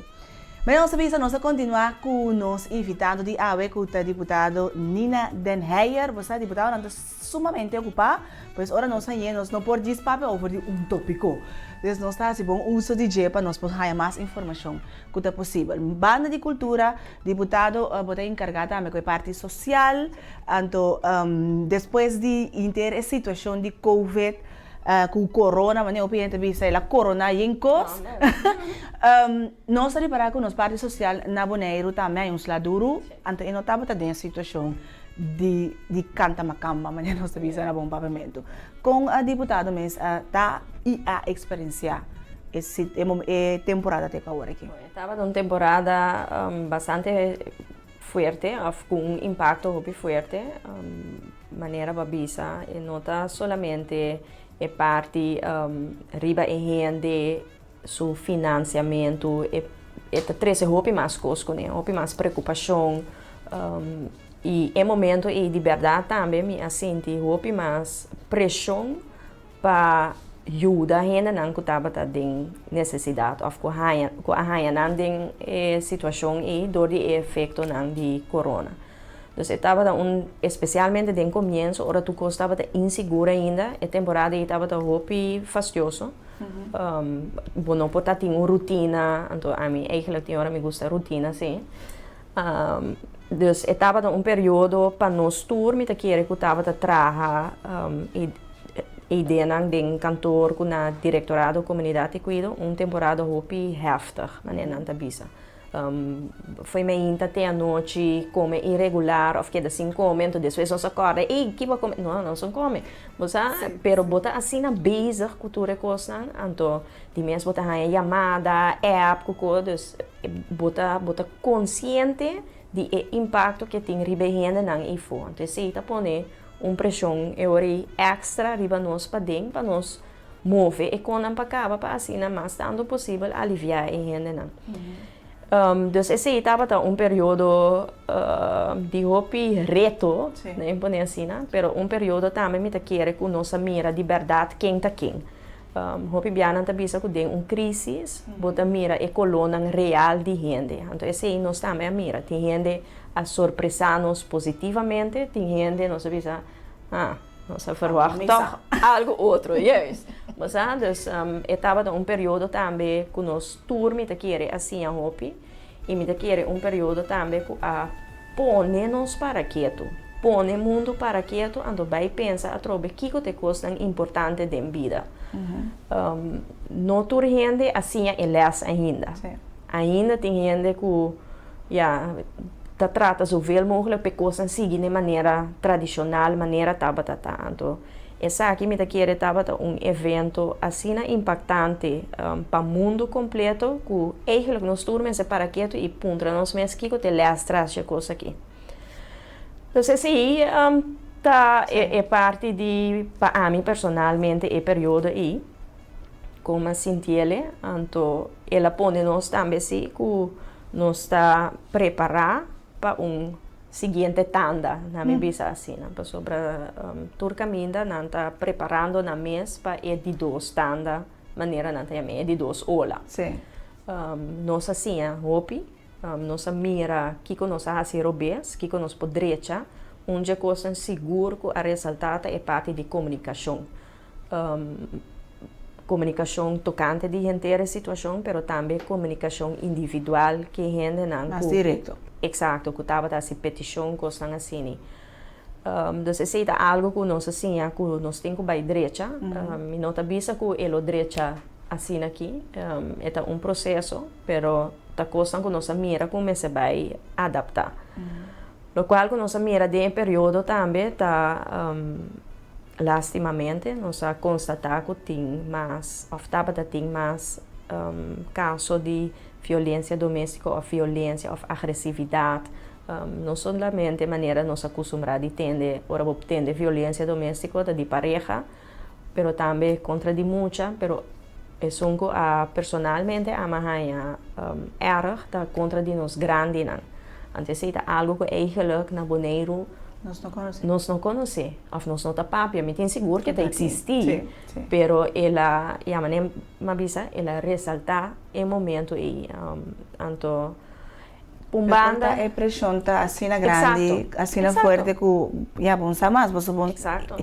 Mane nos a bisa, nos a kontinuá ku nos invitado di awe ku ta diputado Nina den Heyer. Bo sa diputadonan ta sumamente okupá, pues ora nos hañ'é nos no por djis papia over di un tópiko. Entonces nos ta hasi bon uso di dje pa nos por haña mas informashon ku ta posibel. Banda di kultura, diputado bo ta enkargá tambe ku e parti sosial, anto despues di henter e situashon di covid ku corona, manera hopi hende ta bisa el a koroná yen kos, nos ta ripará ku nos parti sosial na Boneiru tambe hay un sla duru, anto e no tabata den e situashon di di kanta makamba, manera nos ta bisa na bon papiamentu. Kon diputado mes ta i a eksperensiá e e temporada te ku awor aki? E tabata un temporada bastante fuerte òf ku un impakto hopi fuerte. Manera bo a bisa e no ta solamente. E parti riba e hende su finansiamentu, e e ta trese hopi mas kos kuné, hopi mas preokupashon. I e momento ei di bèrdat tambe mi a sinti hopi mas preshon pa yuda hendenan ku tabata den nesesidat òf ku haña ku a haña nan den e situashon ei dor di e efektonan di korona. Dus e tabata un, espesialmente den komienso ora tur kos tabata insigur ainda, e temporada ei tabata hopi fastioso. Bo no por ta tin un rutina, anto ami eigenlijk tin ora mi gusta rutina si. Dus e tabata un periodo pa nos tur, mi ta kere ku tabata traha e ideanan den kantor ku na Direktorado Komunidat i Kuido, un temporada hopi heftig, manera nan ta bisa. Fo'i meinta te anochi kome iregular òf keda sin kome, anto despues nos a kòrda, ey, ki bo a kome? No, nos no kome. Bo sa, pero bo ta asina bezig ku tur e kosnan, anto di mes bo ta haña yamada, app ku kos, dus bo ta bo ta konsiente di e impakto ke tin riba e hendenan eifó. Anto esei ta pone un preshon e ora ei èkstra riba nos paden pa nos move e konnan pa kaba pa asina mas tantu posibel aliviá e hendenan. Dus esei tabata un periodo di hopi reto, mi pone asina, pero un periodo tambe mi ta kere ku nos a mira di bèrdat ken ta ken. Hopi bianan ta bisa ku den un krísis bo ta mira e kolónan real di hende. Anto esei nos tambe a mira. Tin hende a sorpresá nos positivamente, tin hende nos a bisa, ah, nos a verwagt tòg algu otro. Juist. Bo sa? Dus e tabata un periodo tambe ku nos tur mi ta kere a siña hopi i mi ta kere un periodo tambe ku a pone nos para ketu, pone mundu para ketu anto bai pensa atrobe kiko ta e kosnan importante den bida. No tur hende a siña e lès ainda. Ainda tin hende ku ya ta trata zoveel mogelijk pa e kosnan sigui den manera tradishonal, manera tabata ta. Anto esaki mi ta kere tabata un evento asina impaktante pa mundu kompleto ku eigenlijk nos tur mester para ketu i puntra nos mes kiko ta e lès tras dje kos aki. Dus esei ta e parti di pa ami personalmente e periodo ei. Kon a sintiele, anto el a pone nos tambe si ku nos ta prepará pa un siguiente tanda, nan mi bisa asina, pasobra tur kaminda nan ta preparando nan mes pa e di dos tanda, manera nan ta yam'é, e di dos ola. Nos a siña hopi, nos a mira kiko nos a hasi robes, kiko nos por drecha. Un dje kosnan sigur ku a resaltá ta e parti di komunikashon. Komunikashon tokante di henter e situashon, pero tambe komunikashon individual ku e hendenan ku. Mas direkto. Eksakto, ku tabata hasi petishon, kosnan asini. Dus esei ta algu ku nos a siña ku nos tin ku bai drecha. Mi no ta bisa ku e lo drecha asina aki. E ta un proseso, pero ta kosnan ku nos a mira ku mester bai adaptá. Lokual ku nos a mira den e periodo tambe ta lastimamente nos a konstatá ku tin mas òf tabata tin mas kaso di violensia doméstiko òf violensia òf agresividat. No solamente manera nos a kustumbrá di tende ora bo tende violensia doméstiko ta di pareha, pero tambe kontra di mucha, pero esun ku a personalmente ama haña èrg ta kontra di nos grandinan. Anto esei ta algu ku eigenlijk na Boneiru Nos no konosé. Nos no konosé òf nos no ta papia. Mi tin sigur ke ta eksistí, pero el a yama ne mi a bisa, el a resaltá e momento ei. Anto un banda. Pero por ta e preshon ta asina grandi, asina fuerte ku ya bo no sa mas, pasobra bo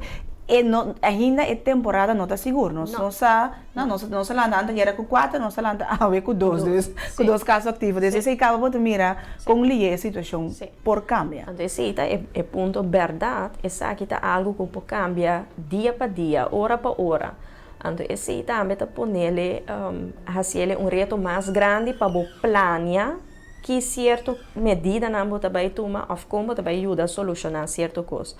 e no ainda e temporada no ta sigur, nos no sa, no nos nos a lanta antes ayera ku kuater, nos a lanta awe ku dos, dus ku dos kaso aktivo, dus esei kaba bo ta mira kon liye e situashon por kambia. Anto esei ta e punto bèrdat, esaki ta algu ku por kambia dia pa dia, ora pa ora, anto esei tambe ta ponele hasiele un reto mas grandi pa bo plania ki sierto medidanan bo ta bai tuma òf kon bo ta bai yuda solushoná sierto kos.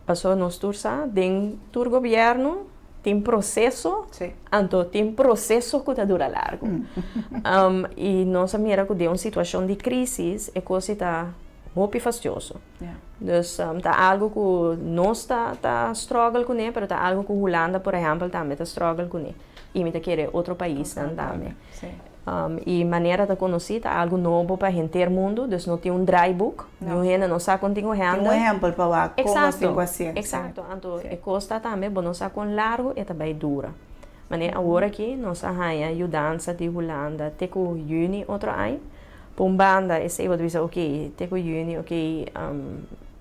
Pasobra nos tur sa den tur gobièrnu tin proseso, anto tin proseso ku ta dura largu. I nos a mira ku den un situashon di krísis e kos si ta hopi fastioso. Dus ta algu ku nos ta ta struggle kuné, pero ta algu ku Hulanda por ehèmpel tambe ta struggle kuné. I mi ta kere otro paisnan tambe. I manera ta konosí ta algu nobo pa henter mundu, dus no tin un draaiboek, niun hende no sa kon tin ku handle. Tin un ehèmpel pa wak kon nos tin ku hasié. Eksakto, anto e kos ta tambe bo no sa kon largu e ta bai dura. Manera awor aki nos a haña yudansa di Hulanda te ku yüni otro aña. Pa un banda esei bo ta bisa oke te ku yüni oke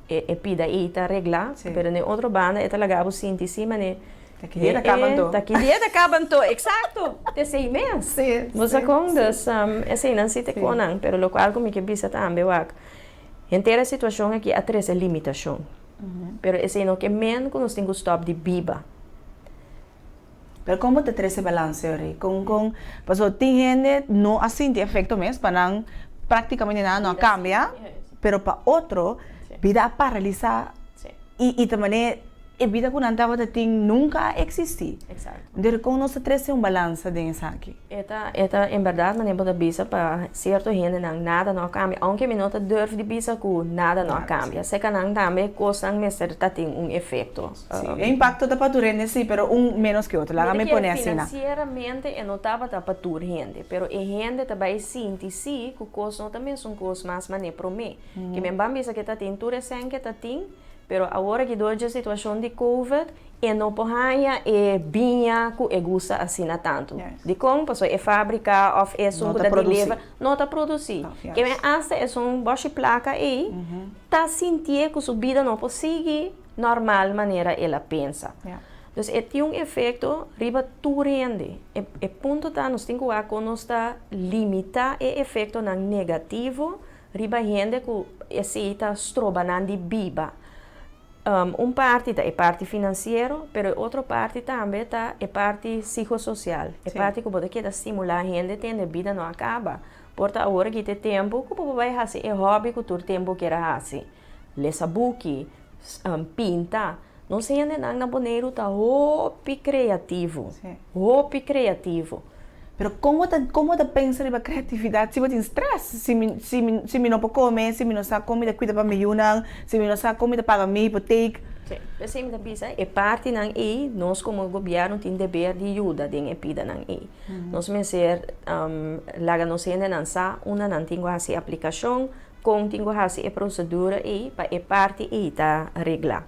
e pida ei ta reglá, pero na e otro banda e ta laga bo sinti si manera Ta ki dia ta kaba anto. Ta ki dia ta kaba anto, eksakto, ta esei mes. Bo sa kon? Dus eseinan si ta konan, pero lokual ku mi ke bisa tambe wak, henter e situashon aki a trese limitashon, pero esei no ke men ku nos tin ku stòp di biba. Pero kon bo ta trese balanse ori? Kon kon pasobra tin hende no a sinti efekto mes pa nan praktikamente nada no a kambia, pero pa otro bida a paralisá i i ta manera e bida ku nan tabata tin nunka a eksistí. Entonces kon nos ta trese un balansa den esaki? E ta e ta en bèrdat manera bo ta bisa pa sierto hendenan nada no a kambia, ounke mi no ta durf di bisa ku nada no a kambia. Seka nan tambe kosnan mester ta tin un efekto. Sí, e impakto ta pa tur hende sí, pero un ménos ke otro. Laga mi pone asina. Finansieramente e no tabata pa tur hende, pero e hende ta bai sinti sí ku kos no ta mesun kos mas manera promé. Ke men ban bisa ke ta tin tur e sèn ke ta tin, pero awor aki dor dje situashon di covid, E no por haña e biña ku e gusta asina tantu. Dikon? Pasobra e fábrika òf esun ku ta deliver no ta produsí. Ke men asta esun bòshi plaka ei ta sintié ku su bida no por sigui normal manera el a pensa. Dus e tin un efekto riba tur hende. E punto ta nos tin ku wak kon nos ta limitá e efektonan negativo riba hende ku esei ta stroba nan di biba. Un parti ta e parti finansiero, pero e otro parti tambe ta e parti psicosocial, e parti ku bo ta keda stimulá hende tende bida no a kaba. Por ta awor aki ta e tempu ku bo por bai hasi e hòbi ku tur tempu bo kier a hasi, lesa buki, pinta. Nos hendenan na Boneiru ta hopi kreativo, hopi kreativo. Pero kon bo ta kon bo ta pensa riba kreatividat si bo tin strès? Si mi si mi si mi no por kome, si mi no sa kon mi ta kuida pa mi yunan, si mi no sa kon mi ta paga mi hipotek. Sí, p'esei mi ta bisa e partinan ei nos komo gobièrnu tin deber di yuda den e pidanan ei. Nos mester laga nos hendenan sa unda nan tin ku hasi aplikashon, kon tin ku hasi e prosedura ei pa e parti ei ta reglá.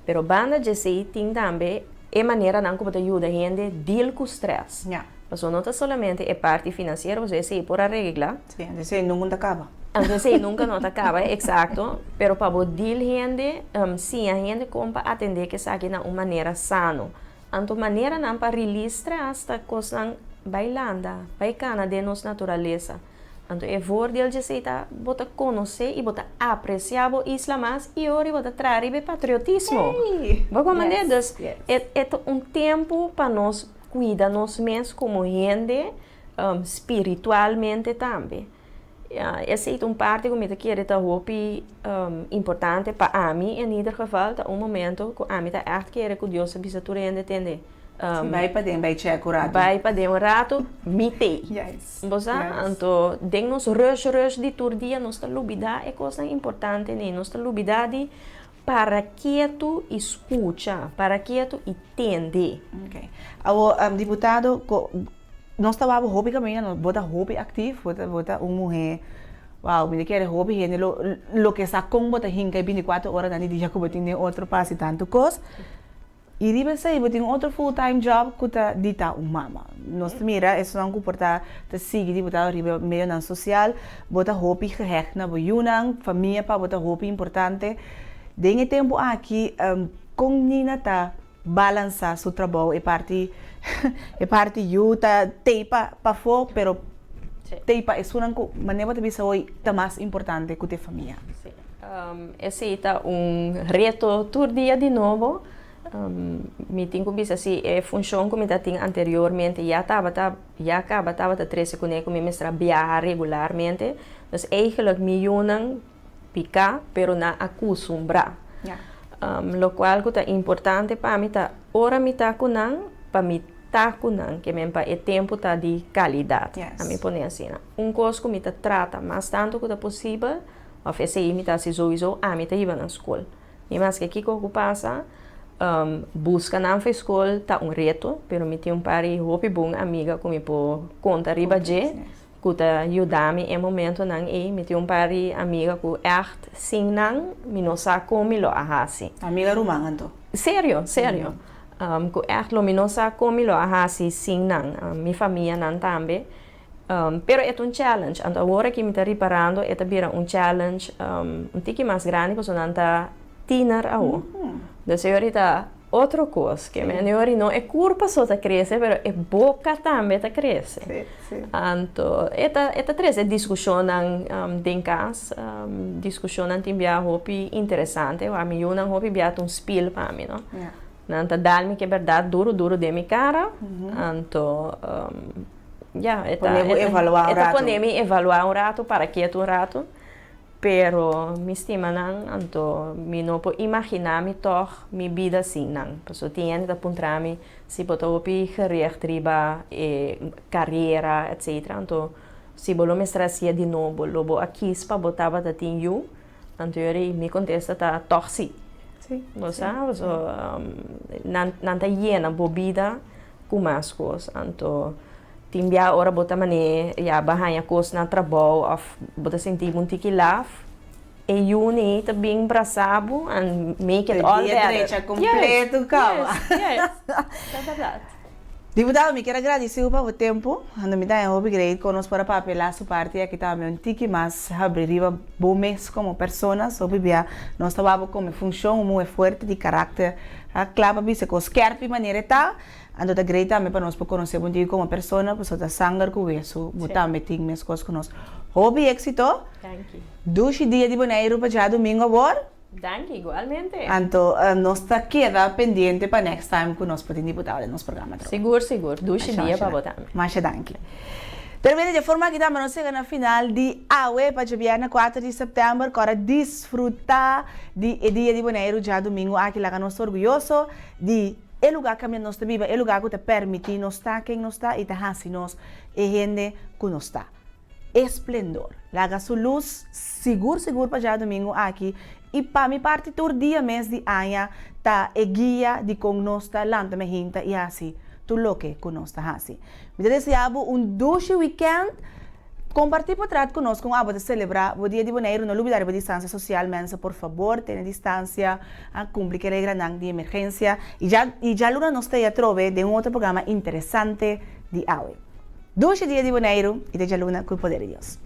Pero banda djesei tin tambe e maneranan ku bo ta yuda hende deal ku strès. Pasobra no ta solamente e parti finansiero, pasobra esei por a regla. Sí, anto esei nunka ta kaba. Anto esei nunka no ta kaba, eksakto. Pero pa bo deal hende, siña hende kon pa atendé ku esaki na un manera sano. Anto maneranan pa release strès ta kosnan bai landa, bai kana den nos naturalesa. Anto e voordeel djesei ta bo ta konosé i bo ta apresiá bo isla mas i ora bo ta traha riba e patriotismo. Bo komprendé? Dus e e ta un tempu pa nos kuida nos mes komo hende spiritualmente tambe. Esei ta un parti ku mi ta kere ta hopi importante pa ami en ieder geval ta un momento ku ami ta ègt kere ku Dios a bisa tur hende tende. Sí, bai paden, bai check un ratu. Bai paden un ratu, mi tei. Yes. Bo sa? Yes. Anto den nos rush rush di tur dia nos ta lubida e kosnan importante nei. Nos ta lubida di para ketu i skucha, para ketu i tende. Ok. Awor, diputado, ko, nos ta wak bo hopi kaminda, no, bo ta hopi aktif, bo ta, bo ta un muhé, wow, mi ta kere hopi hende lo, loke sa kon bo ta hinka e bintikuater oranan di dia ku bo tin den otro pa hasi tantu kos. I riba esei bo tin un otro full time job ku ta di ta un mama. Nos ta mira esunnan ku por ta ta sigui diputado riba medionan sosial, bo ta hopi gehecht na bo yunan, famia pa bo ta hopi importante. Den e tempu aki kon Nina ta balansa su trabou e parti e parti yu ta tei pa pafó pero tei pa esunnan ku manera bo ta bisa hoy ta mas importante ku te famia. Esei ta un reto tur dia di nobo. Mi tin ku bisa si e funshon ku mi ta tin anteriormente ya tabata ya kaba tabata trese kuné ku mi mester a biaha regularmente. Dus eigenlijk mi yunan piká pero nan a kusumbrá. Lokual ku ta importante pa mi ta ora mi ta ku nan pa mi ta ku nan ke men pa e tempu ta di kalidat. A mi pone asina. Un kos ku mi ta trata mas tantu ku ta posibel. Òf esei mi ta hasi souiso, ami ta hiba nan skol. Ni maske kiko ku pasa, buska nan for skol ta un reto, pero mi tin un par di hopi bon amiga ku mi por konta riba dje, ku ta yuda mi e momentonan ei. Mi tin un par di amiga ku ègt sin nan mi no sa kon mi lo a hasi. Amiga ruman anto? Serio, serio. Ku ègt lo mi no sa kon mi lo a hasi sin nan. Mi famianan tambe. Pero e ta un challenge. Anto awor aki mi ta riparando e ta bira un challenge un tiki mas grandi pasobra nan ta tiener awo. Dus e ora ta otro kos. Ke men e ora no e kurpa so ta krese pero e boka tambe ta krese. Anto e ta e ta trese diskushonnan den kas, diskushonnan tin bia hopi interesante. Wak mi yunan hopi bia ta un spiel pa mi no. Nan ta dal mi ke bèrdat duru duru den mi kara. Anto Ya, e ta, Pone bo evaluá un e ta ratu. pone mi evaluá un ratu, para ketu un ratu. Pero mi stima nan, anto mi no por imaginá mi tòg mi bida sin nan. Pasobra tin hende ta puntra mi si bo ta hopi gericht riba e karera, etcetera. Anto si bo lo mester hasié di nobo, lo bo a kis pa bo tabata tin yu? Anto yori mi kontesta ta tòg sí. Bo sa, pasobra nan nan ta yena bo bida ku mas kos. Anto tin bia ora bo ta manera ya bo a haña kos na trabou òf bo ta sinti bo un tiki laf, e yuni ta bin brasa bo and make it all Dia better. drecha kompleto kaba. Yes, yes, ta bèrdat. Diputado, mi kier a gradisi bo pa bo tempu. Anto mi ta haña hopi great kon nos por a papia lastu parti aki tambe un tiki mas habri riba bo mes komo persona. So hopi bia nos ta wak bo komo e funshon, un muhe fuerte di karakter a kla pa bisa kos skerpi manera e ta. Anto ta great tambe pa nos por konosé bo un tiki komo persona pasobra ta sanger ku wesu bo tambe tin meskos ku nos. Hopi éksito. Dushi dia di Boneiru pa djadumingu awor. Danki, igualmente. Anto nos ta keda pendiente pa next time ku nos por tin diputado den nos programa atrobe. Sigur, sigur. Dushi dia pa bo tambe. Masha danki. Pero bini, dje forma aki tambe nos yega na final di awe pa djabièrnè kuater di sèptèmber. Kòrda disfrutá di e dia di Boneiru djadumingu aki. Laga nos ta orguyoso di e lugá kaminda nos ta biba, e lugá ku ta pèrmití nos ta ken nos ta i ta hasi nos e hende ku nos ta. Esplendor. Laga su lus sigur sigur pa djadumingu aki i pa mi parti tur dia mes di aña ta e guia di kon nos ta lanta mehinta i hasi tur loke ku nos ta hasi. Mi ta desea bo un dushi weekend. Kompartí potrat ku nos kon abo ta selebrá bo dia di Boneiru. No lubidá riba distansia sosial mensen por fabor tene distansia a kumpli ku e regranan di emergensia i dja i djaluna nos ta e atrobe den un otro programa interesante di awe. Dushi dia di Boneiru i te djaluna ku e poder di Dios.